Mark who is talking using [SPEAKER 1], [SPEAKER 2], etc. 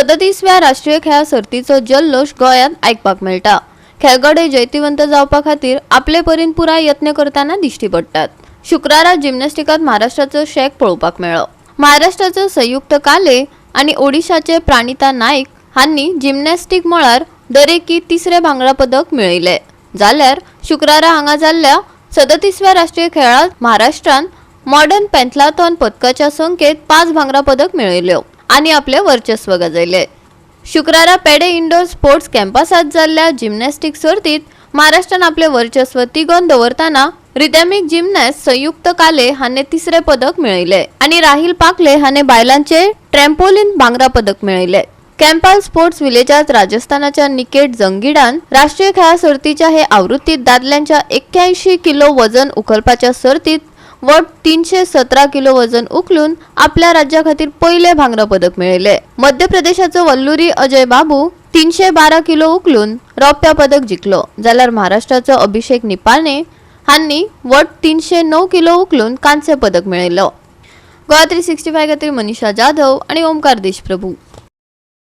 [SPEAKER 1] 37व्या राष्ट्रीय खेळां सर्तीचो जल्लोश गोंयांत आयकपाक मेळटा. खेळगडे जैतिवंत जावपा खातीर आपले परीन पुराय यत्न करतना दिश्टी पडटात. शुक्रारा जिम्नॅस्टिकांत महाराष्ट्राचो शेक पळोवपाक मेळ्ळो. महाराष्ट्राचो संयुक्त काले आनी ओडिशाचे प्राणिता नाईक हांणी जिम्नॅस्टीक मळार दरेकी तिसरे भांगरा पदक मेळयले. जाल्यार शुक्रारा हांगा जाल्ल्या 37व्या राष्ट्रीय खेळांत महाराष्ट्रान मॉडर्न पेंथलाथॉन पदकाच्या संख्येत 5 भांगरा पदक मेळयल्यो आनी आपले वर्चस्व गाजयले. शुक्रारा पेडे इंडोर स्पोर्ट्स कॅम्पसात जाल्ल्या जिम्नॅस्टीक सर्तीत महाराष्ट्रान आपले वर्चस्व तिगोवन दवरतना रिदमिक जिम्नॅस्ट संयुक्त काले हाणे तिसरे पदक मेळयले आनी राहील पाकले हाणे बायलांचे ट्रॅम्पोलिन भांगरा पदक मेळयले. कॅम्पाल स्पोर्ट्स विलेजात राजस्थानाच्या निकेट जंगिडान राष्ट्रीय खेळां सर्तीच्या हे आवृत्तीत दादल्यांच्या 81 किलो वजन उखलपाच्या सर्तीत वट 317 किलो वजन उखलून आपल्या राज्या खातीर पयले भांगरा पदक मेळयले. मध्य प्रदेशाचो वल्लुरी अजय बाबू 312 किलो उखलून रौप्य पदक जिखलो, जाल्यार महाराष्ट्राचो अभिषेक निपाणे हांणी वट 309 किलो उखलून कांस्य पदक मेळयलो. गोवा 365 खातीर मनीषा जाधव आणि ओमकार देशप्रभू.